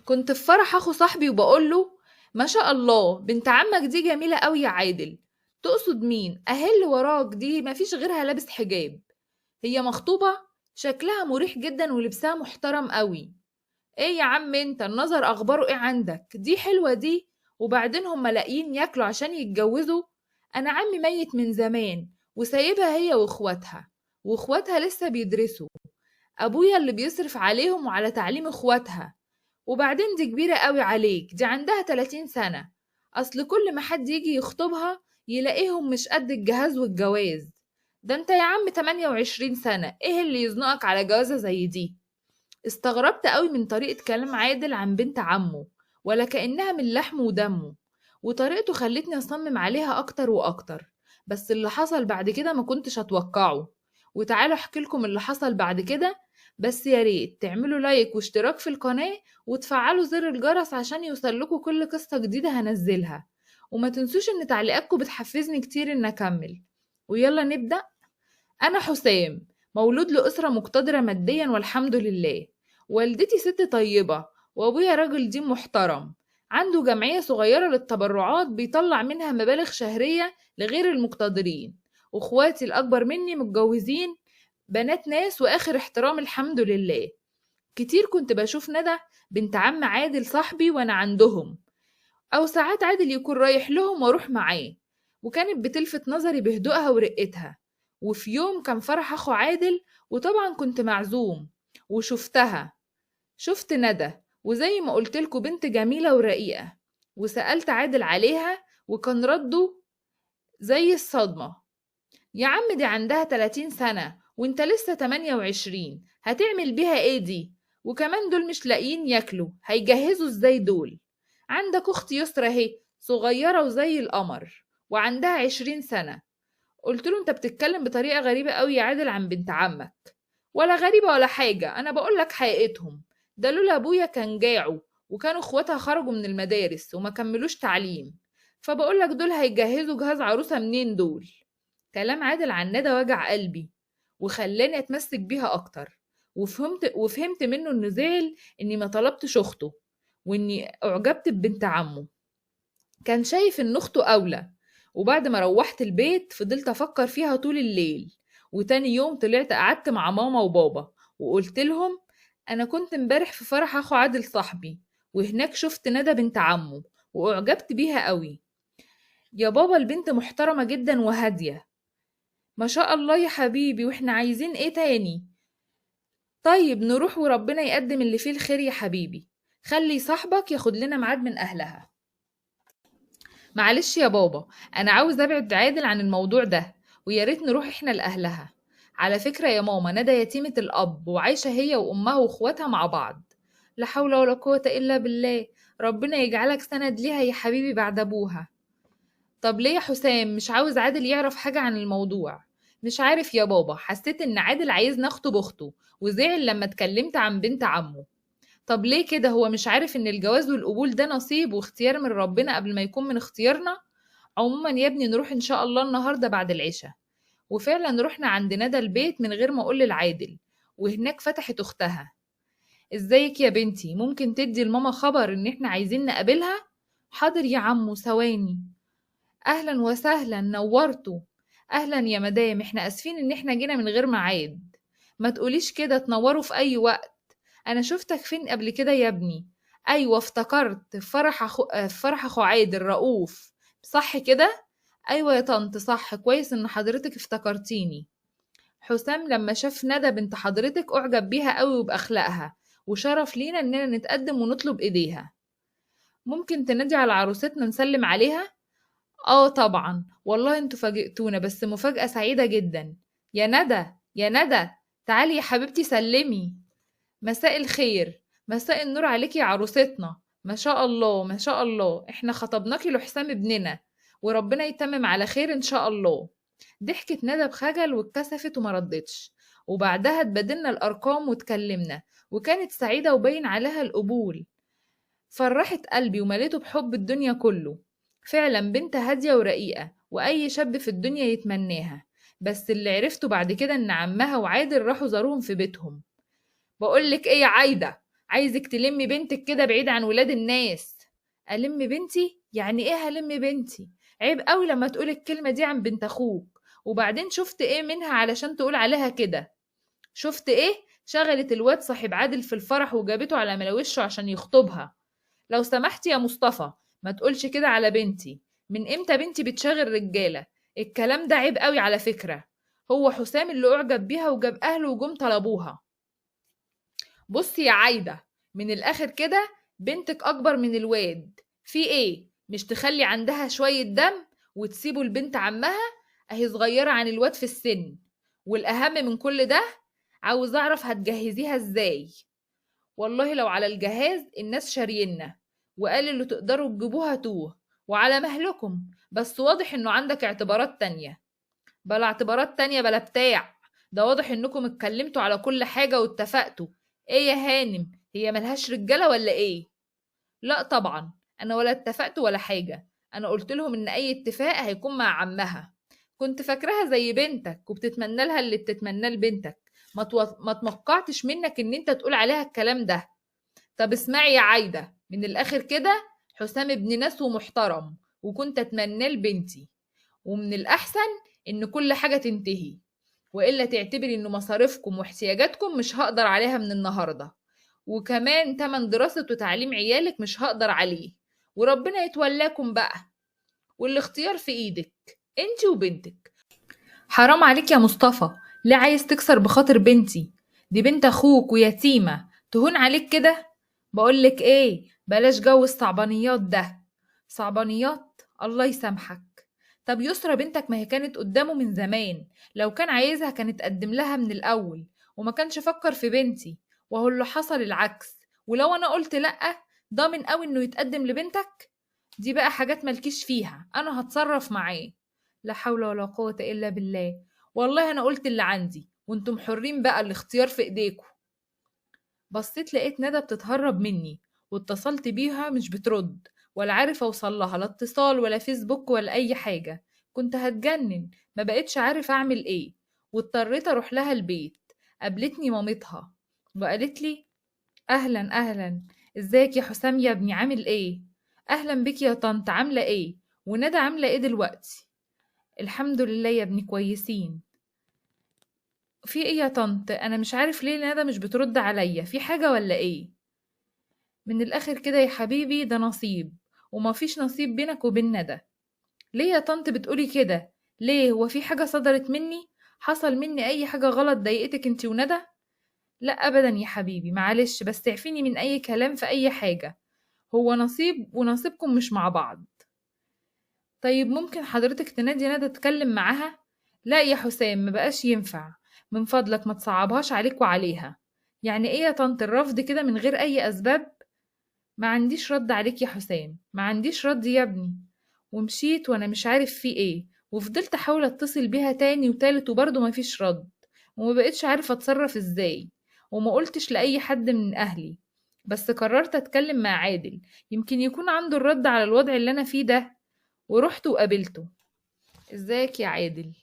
كنت في فرح اخو صاحبي وبقوله ما شاء الله بنت عمك دي جميلة قوي يا عادل. تقصد مين؟ اهل وراك دي مفيش غيرها لابس حجاب، هي مخطوبة، شكلها مريح جدا ولبسها محترم قوي. ايه يا عم انت النظر اخباره ايه عندك؟ دي حلوة دي، وبعدين هم لاقيين ياكلوا عشان يتجوزوا؟ انا عمي ميت من زمان وسايبها هي واخواتها، واخواتها لسه بيدرسوا، ابويا اللي بيصرف عليهم وعلى تعليم اخواتها. وبعدين دي كبيرة قوي عليك، دي عندها 30 سنة، اصل كل ما حد يجي يخطبها يلاقيهم مش قد الجهاز والجواز. ده انت يا عم 28 سنة، ايه اللي يزنقك على جوازة زي دي؟ استغربت قوي من طريقة كلام عادل عن بنت عمه، ولا كأنها من لحمه ودمه، وطريقته خلتني أصمم عليها أكتر وأكتر. بس اللي حصل بعد كده ما كنتش أتوقعه، وتعالوا أحكي لكم اللي حصل بعد كده. بس يا ريت تعملوا لايك واشتراك في القناة وتفعلوا زر الجرس عشان يوصلكوا كل قصة جديدة هنزلها، وما تنسوش إن تعليقاتكم بتحفزني كتير إن أكمل. ويلا نبدأ. أنا حسام، مولود لأسرة مقتدرة ماديا والحمد لله. والدتي ست طيبة، وأبويا راجل دين محترم، عنده جمعية صغيرة للتبرعات بيطلع منها مبالغ شهرية لغير المقتدرين. واخواتي الأكبر مني متجوزين بنات ناس وآخر احترام الحمد لله. كتير كنت بشوف ندى بنت عم عادل صاحبي وأنا عندهم، أو ساعات عادل يكون رايح لهم وأروح معاه، وكانت بتلفت نظري بهدوءها ورقتها. وفي يوم كان فرح أخو عادل، وطبعا كنت معزوم، وشفتها، شفت ندى، وزي ما قلتلكوا بنت جميلة ورقيقة. وسألت عادل عليها وكان رده زي الصدمة، يا عم دي عندها 30 سنة وانت لسه 28، هتعمل بيها ايه دي؟ وكمان دول مش لاقيين ياكلوا، هيجهزوا ازاي دول؟ عندك اخت يسرا اهي صغيرة وزي القمر وعندها 20 سنة. قلت له انت بتتكلم بطريقة غريبة قوي يا عادل عن بنت عمك. ولا غريبة ولا حاجة، انا بقولك حقيقتهم، ده لولا ابويا كان جاعوا وكانوا اخواتها خرجوا من المدارس وما كملوش تعليم، فبقولك دول هيجهزوا جهاز عروسة منين دول؟ كلام عادل عن ندى وجع قلبي وخلاني اتمسك بيها اكتر، وفهمت منه انه زعل اني ما طلبتش اخته واني اعجبت ببنت عمه، كان شايف ان اخته اولى. وبعد ما روحت البيت فضلت افكر فيها طول الليل، وتاني يوم طلعت قعدت مع ماما وبابا وقلت لهم انا كنت امبارح في فرح اخو عادل صاحبي، وهناك شفت ندى بنت عمه واعجبت بيها قوي. يا بابا البنت محترمة جدا وهادية، ما شاء الله يا حبيبي، واحنا عايزين ايه تاني؟ طيب نروح وربنا يقدم اللي فيه الخير يا حبيبي، خلي صاحبك ياخد لنا ميعاد من اهلها. معلش يا بابا انا عاوز ابعد عادل عن الموضوع ده، ويا ريت نروح احنا لاهلها. على فكرة يا ماما ندى يتيمة الاب وعايشة هي وامها واخواتها مع بعض. لا حول ولا قوة الا بالله، ربنا يجعلك سند ليها يا حبيبي بعد ابوها. طب ليه يا حسام مش عاوز عادل يعرف حاجة عن الموضوع؟ مش عارف يا بابا، حسيت ان عادل عايز نخطب اخته وزعل لما اتكلمت عن بنت عمه. طب ليه كده؟ هو مش عارف ان الجواز والقبول ده نصيب واختيار من ربنا قبل ما يكون من اختيارنا؟ عموما يا ابني نروح ان شاء الله النهارده بعد العشاء. وفعلا رحنا عند ندى البيت من غير ما اقول للعادل، وهناك فتحت اختها. ازيك يا بنتي، ممكن تدي لماما خبر ان احنا عايزين نقابلها؟ حاضر يا عمو، ثواني. اهلا وسهلا، نورتوا. اهلا يا مدام، احنا اسفين ان احنا جينا من غير ميعاد. ما تقوليش كده، تنوروا في اي وقت. انا شفتك فين قبل كده يا ابني؟ ايوه افتكرت، فرح اخو عادل رؤوف، صح كده؟ ايوه يا طنط صح، كويس ان حضرتك افتكرتيني. حسام لما شاف ندى بنت حضرتك اعجب بيها قوي وباخلاقها، وشرف لينا اننا نتقدم ونطلب ايديها. ممكن تنادي على عروستنا نسلم عليها؟ اه طبعا، والله انتوا فاجئتونا، بس مفاجأة سعيدة جدا. يا ندى يا ندى تعالي يا حبيبتي سلمي. مساء الخير. مساء النور عليكي يا عروستنا، ما شاء الله ما شاء الله، احنا خطبناكي لحسام ابننا وربنا يتمم على خير ان شاء الله. ضحكت ندى بخجل واتكسفت وما ردتش، وبعدها اتبادلنا الارقام واتكلمنا، وكانت سعيدة وباين عليها القبول. فرحت قلبي ومليته بحب الدنيا كله. فعلا بنت هادية ورقيقة وأي شاب في الدنيا يتمناها. بس اللي عرفته بعد كده إن عمها وعادل راحوا زاروهم في بيتهم. بقولك إيه يا عايدة، عايزك تلمي بنتك كده بعيد عن ولاد الناس. ألم بنتي؟ يعني ايه هلم بنتي؟ عيب قوي لما تقول الكلمة دي عن بنت اخوك. وبعدين شفت ايه منها علشان تقول عليها كده؟ شفت ايه؟ شغلت الواد صاحب عادل في الفرح وجابته على ملاوشه عشان يخطبها. لو سمحت يا مصطفى ما تقولش كده على بنتي. من امتى بنتي بتشغل رجالة؟ الكلام ده عيب قوي على فكرة. هو حسام اللي اعجب بيها وجاب اهله وجم طلبوها. بصي يا عايدة، من الاخر كده بنتك اكبر من الواد. في ايه؟ مش تخلي عندها شوية دم وتسيبه لبنت عمها؟ اهي صغيرة عن الواد في السن. والاهم من كل ده عاوز اعرف هتجهزيها ازاي. والله لو على الجهاز الناس شارينا وقال اللي تقدروا تجيبوها توه وعلى مهلكم، بس واضح انه عندك اعتبارات تانية. بلا اعتبارات تانية بلا بتاع ده، واضح انكم اتكلمتوا على كل حاجة واتفقتوا. ايه يا هانم، هي ملهاش رجالة ولا ايه؟ لا طبعا انا ولا اتفقت ولا حاجة، انا قلت لهم ان اي اتفاق هيكون مع عمها. كنت فاكراها زي بنتك وبتتمنى لها اللي بتتمناه لبنتك، ما توقعتش منك ان انت تقول عليها الكلام ده. طب اسمعي يا عايدة، من الاخر كده حسام ابن ناس ومحترم وكنت اتمناه لبنتي، ومن الاحسن ان كل حاجة تنتهي، والا تعتبري ان مصاريفكم واحتياجاتكم مش هقدر عليها من النهاردة، وكمان تمن دراسة وتعليم عيالك مش هقدر عليه، وربنا يتولاكم بقى، والاختيار في ايدك انتي وبنتك. حرام عليك يا مصطفى، ليه عايز تكسر بخاطر بنتي؟ دي بنت اخوك ويتيمة، تهون عليك كده؟ بقولك ايه، بلاش جو الصعبانيات ده. صعبانيات؟ الله يسامحك. طب يسرى بنتك ما هي كانت قدامه من زمان، لو كان عايزها كانت قدم لها من الاول وما كانش فكر في بنتي، وهو اللي حصل العكس. ولو انا قلت لأ ضامن قوي انه يتقدم لبنتك؟ دي بقى حاجات مالكيش فيها، انا هتصرف معاه. لا حول ولا قوة الا بالله، والله انا قلت اللي عندي وانتم حرين بقى، الاختيار في ايديكم. بصيت لقيت ندى بتتهرب مني، واتصلت بيها مش بترد، ولا عارف اوصل لها، لا اتصال ولا فيسبوك ولا اي حاجة. كنت هتجنن، ما بقتش عارف اعمل ايه، واضطريت اروح لها البيت. قابلتني مامتها وقالت لي اهلا اهلا، ازيك يا حسام يا ابني، عامل ايه؟ اهلا بك يا طنط، عامله ايه؟ وندى عامله ايه دلوقتي؟ الحمد لله يا ابني كويسين. في ايه يا طنط؟ انا مش عارف ليه ندى مش بترد عليا، في حاجه ولا ايه؟ من الاخر كده يا حبيبي ده نصيب، وما فيش نصيب بينك وبين ندى. ليه يا طنط بتقولي كده؟ ليه؟ هو في حاجه صدرت مني؟ حصل مني اي حاجه غلط ضايقتك انتي وندى؟ لا ابدا يا حبيبي، معلش بس تعفيني من اي كلام في اي حاجه، هو نصيب ونصيبكم مش مع بعض. طيب ممكن حضرتك تنادي ندى تتكلم معاها؟ لا يا حسام ما بقاش ينفع، من فضلك ما تصعبهاش عليك وعليها. يعني ايه يا طنط الرفض كده من غير اي اسباب؟ ما عنديش رد عليك يا حسام، ما عنديش رد يا ابني. ومشيت وانا مش عارف في ايه، وفضلت احاول اتصل بيها تاني وتالت وبرضه ما فيش رد، وما بقتش عارف اتصرف ازاي، وما قلتش لأي حد من اهلي. بس قررت اتكلم مع عادل، يمكن يكون عنده الرد على الوضع اللي انا فيه ده. ورحت وقابلته. ازيك يا عادل؟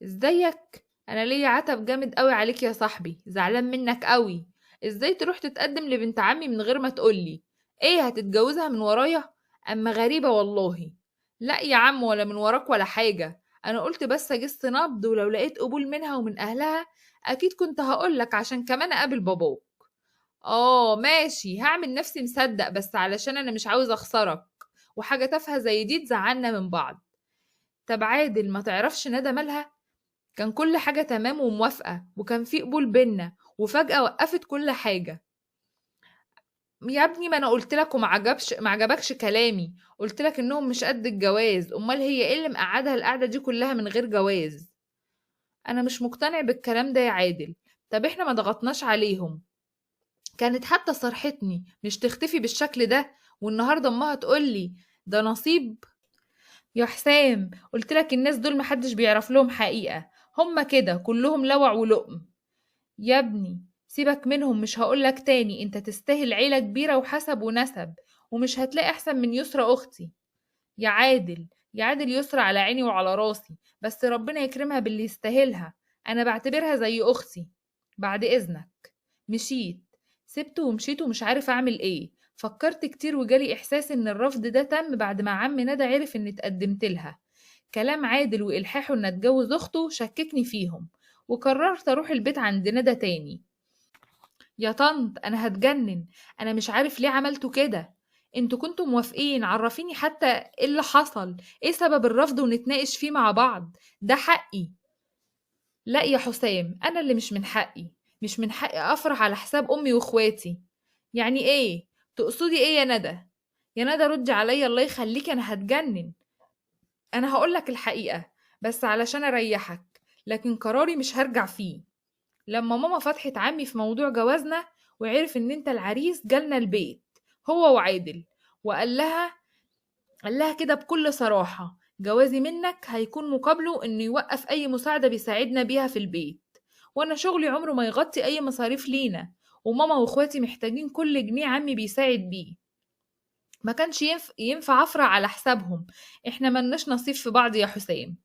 ازيك؟ انا ليا عتب جامد قوي عليك يا صاحبي، زعلان منك قوي. ازاي تروح تتقدم لبنت عمي من غير ما تقولي؟ ايه هتتجوزها من ورايا؟ اما غريبة والله. لا يا عم ولا من وراك ولا حاجة، انا قلت بس اجس نبض، ولو لقيت قبول منها ومن اهلها اكيد كنت هقولك عشان كمان اقابل باباك. اه ماشي، هعمل نفسي مصدق بس علشان انا مش عاوز اخسرك، وحاجة تافهة زي دي تزعلنا من بعض. طب عادل ما تعرفش ندى مالها؟ كان كل حاجة تمام وموافقة وكان في قبول بينا، وفجأة وقفت كل حاجة. يا ابني ما انا قلت لك وما عجبكش كلامي، قلت لك انهم مش قد الجواز، امال هي ايه اللي مقعدها القعدة دي كلها من غير جواز؟ انا مش مقتنع بالكلام ده يا عادل. طب احنا ما ضغطناش عليهم، كانت حتى صرحتني مش تختفي بالشكل ده، والنهارده امها تقولي ده نصيب. يا حسام قلت لك الناس دول محدش بيعرف لهم حقيقة، هما كده كلهم لوع ولقم. يا ابني سيبك منهم، مش هقولك تاني، انت تستاهل عيلة كبيرة وحسب ونسب، ومش هتلاقي احسن من يسرى اختي. يا عادل يا عادل يسرى على عيني وعلى راسي، بس ربنا يكرمها باللي يستاهلها، انا بعتبرها زي اختي. بعد اذنك. مشيت، سبته ومشيت ومش عارف أعمل إيه. فكرت كتير وجالي إحساس إن الرفض ده تم بعد ما عم ندى عرف إني اتقدمت لها. كلام عادل وإلحاحه إن أتجوز أخته شككني فيهم، وقررت أروح البيت عند ندى تاني. يا طنط أنا هتجنن، أنا مش عارف ليه عملتوا كده، انتوا كنتوا موافقين، عرفيني حتى ايه اللي حصل، ايه سبب الرفض ونتناقش فيه مع بعض، ده حقي. لا يا حسام، انا اللي مش من حقي، مش من حقي افرح على حساب امي واخواتي. يعني ايه؟ تقصدي ايه يا ندى؟ يا ندى ردي عليا الله يخليكي، انا هتجنن. انا هقولك الحقيقة بس علشان اريحك، لكن قراري مش هرجع فيه. لما ماما فتحت عمي في موضوع جوازنا وعرف ان انت العريس، جالنا البيت هو وعادل وقال لها، قال لها كده بكل صراحة، جوازي منك هيكون مقابله انه يوقف اي مساعدة بيساعدنا بيها في البيت، وانا شغلي عمره ما يغطي اي مصاريف لينا، وماما واخواتي محتاجين كل جنيه عمي بيساعد بيه. ما كانش ينفع افرع على حسابهم، احنا ملناش نصيب في بعض يا حسام.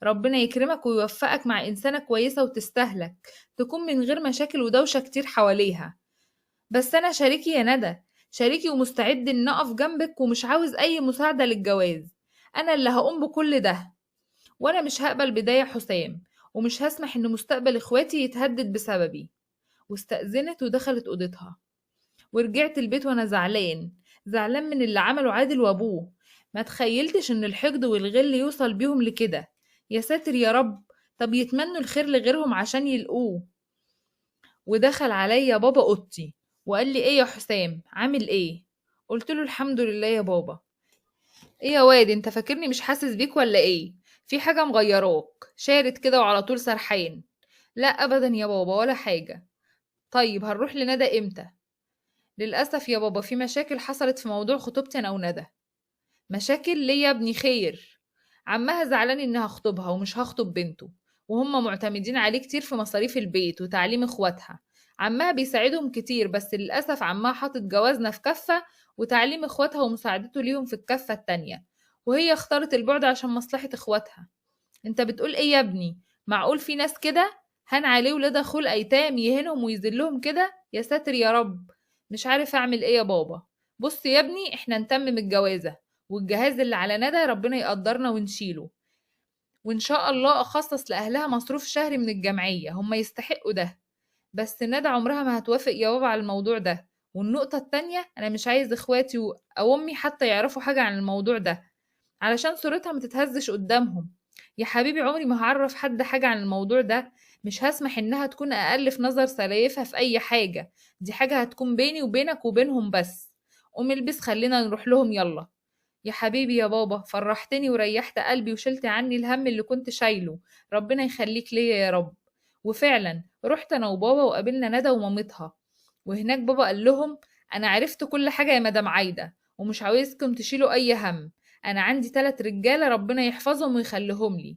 ربنا يكرمك ويوفقك مع انسانة كويسة وتستهلك، تكون من غير مشاكل ودوشة كتير حواليها. بس انا شريكي يا ندى، شريكي ومستعد ان اقف جنبك، ومش عاوز اي مساعدة للجواز، انا اللي هقوم بكل ده. وانا مش هقبل بداية حسام، ومش هسمح ان مستقبل اخواتي يتهدد بسببي. واستأذنت ودخلت اوضتها. ورجعت البيت وانا زعلان، زعلان من اللي عمله عادل وابوه. ما تخيلتش ان الحقد والغل يوصل بيهم لكده. يا ساتر يا رب، طب يتمنوا الخير لغيرهم عشان يلقوه. ودخل عليا بابا اوضتي وقال لي ايه يا حسام، عامل ايه؟ قلت له الحمد لله يا بابا. ايه يا واد، انت فاكرني مش حاسس بيك ولا ايه؟ في حاجة مغيراك، شارد كده وعلى طول سرحان. لا ابدا يا بابا ولا حاجة. طيب هنروح لندى امتى؟ للأسف يا بابا في مشاكل حصلت في موضوع خطوبتي انا وندى. مشاكل ليه يا ابني؟ خير؟ عمها زعلان اني هخطبها ومش هخطب بنته، وهم معتمدين عليه كتير في مصاريف البيت وتعليم اخواتها. عمها بيساعدهم كتير، بس للأسف عمها حاطط جوازنا في كفة وتعليم اخواتها ومساعدته ليهم في الكفة التانية، وهي اختارت البعد عشان مصلحة اخواتها. انت بتقول ايه يا ابني؟ معقول في ناس كده؟ هان عليه ولاد اخوه الايتام يهينهم ويذلهم كده؟ يا ساتر يا رب، مش عارف اعمل ايه يا بابا. بص يا ابني، احنا نتمم الجوازة والجهاز اللي على ندى ربنا يقدرنا ونشيله، وان شاء الله اخصص لاهلها مصروف شهري من الجمعية، هم يستحقوا ده. بس ندى عمرها ما هتوافق يا بابا على الموضوع ده. والنقطة التانية، انا مش عايز اخواتي او امي حتى يعرفوا حاجة عن الموضوع ده علشان صورتها ما تتهزش قدامهم. يا حبيبي عمري ما هعرف حد حاجة عن الموضوع ده، مش هسمح انها تكون اقل في نظر سلايفها في اي حاجة، دي حاجة هتكون بيني وبينك وبينهم بس. قوم البس خلينا نروح لهم يلا. يا حبيبي يا بابا، فرحتني وريحت قلبي وشلت عني الهم اللي كنت شايله، ربنا يخليك ليا يا رب. وفعلا رحت انا وبابا وقابلنا ندى ومامتها، وهناك بابا قال لهم انا عرفت كل حاجة يا مدام عايدة، ومش عاوزكم تشيلوا اي هم، انا عندي 3 رجالة ربنا يحفظهم ويخليهم لي،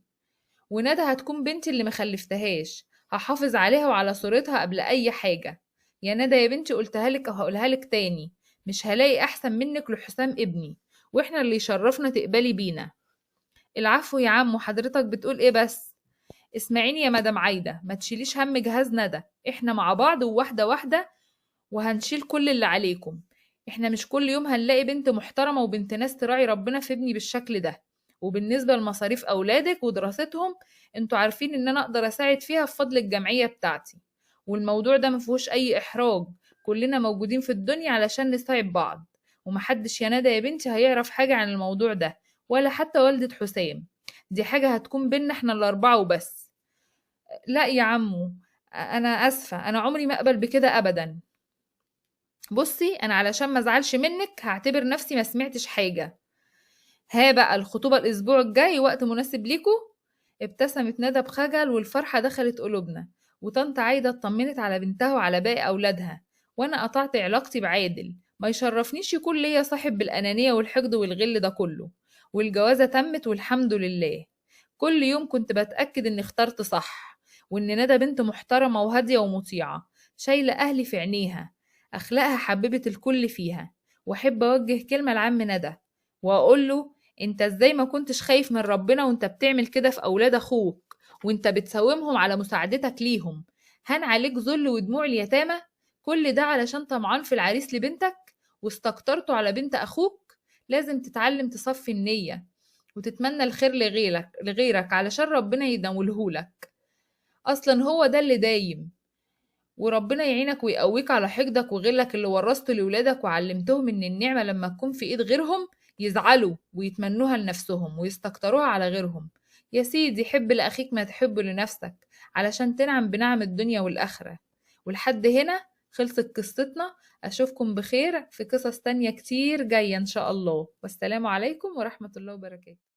وندى هتكون بنتي اللي مخلفتهاش، هحافظ عليها وعلى صورتها قبل اي حاجة. يا ندى يا بنتي قلتها لك وهقولها لك تاني، مش هلاقي احسن منك لحسام ابني، واحنا اللي يشرفنا تقبلي بينا. العفو يا عمو، حضرتك بتقول ايه بس؟ اسمعيني يا مدام عايدة، ما تشيليش هم جهاز ندى، احنا مع بعض وواحدة واحدة وهنشيل كل اللي عليكم. احنا مش كل يوم هنلاقي بنت محترمة وبنت ناس تراعي ربنا في ابني بالشكل ده. وبالنسبة لمصاريف أولادك ودراستهم، انتوا عارفين ان انا اقدر اساعد فيها بفضل الجمعية بتاعتي، والموضوع ده مفيهوش اي احراج، كلنا موجودين في الدنيا علشان نساعد بعض، ومحدش يا ندى يا بنتي هيعرف حاجة عن الموضوع ده، ولا حتى والدة حسام، دي حاجة هتكون بينا احنا الأربعة وبس. لا يا عمو أنا أسفة، أنا عمري ما أقبل بكده أبدا. بصي أنا علشان ما أزعلش منك هعتبر نفسي ما سمعتش حاجة. ها بقى الخطوبة الأسبوع الجاي وقت مناسب ليكو؟ ابتسمت ندى بخجل والفرحة دخلت قلوبنا، وطنط عايدة اطمنت على بنتها وعلى باقي أولادها، وأنا قطعت علاقتي بعادل، ما يشرفنيش يكون ليا صاحب بالأنانية والحقد والغل ده كله. والجوازة تمت والحمد لله. كل يوم كنت بتأكد إني اخترت صح، وإن ندى بنت محترمة وهادية ومطيعة، شايلة أهلي في عينيها، أخلاقها حببت الكل فيها. وأحب أوجه كلمة لعم ندى وأقول له أنت إزاي ما كنتش خايف من ربنا وأنت بتعمل كده في أولاد أخوك، وأنت بتساومهم على مساعدتك ليهم؟ هان عليك ذل ودموع اليتامى؟ كل ده علشان طمعان في العريس لبنتك واستكترته على بنت أخوك؟ لازم تتعلم تصفي النية وتتمنى الخير لغيرك علشان ربنا يدولهولك، أصلا هو ده اللي دايم. وربنا يعينك ويقويك على حقدك وغلك اللي ورثته لولادك وعلمتهم إن النعمة لما تكون في إيد غيرهم يزعلوا ويتمنوها لنفسهم ويستكتروها على غيرهم. يا سيدي حب لأخيك ما تحبه لنفسك علشان تنعم بنعم الدنيا والآخرة. ولحد هنا خلصت قصتنا، أشوفكم بخير في قصص تانية كتير جاية إن شاء الله، والسلام عليكم ورحمة الله وبركاته.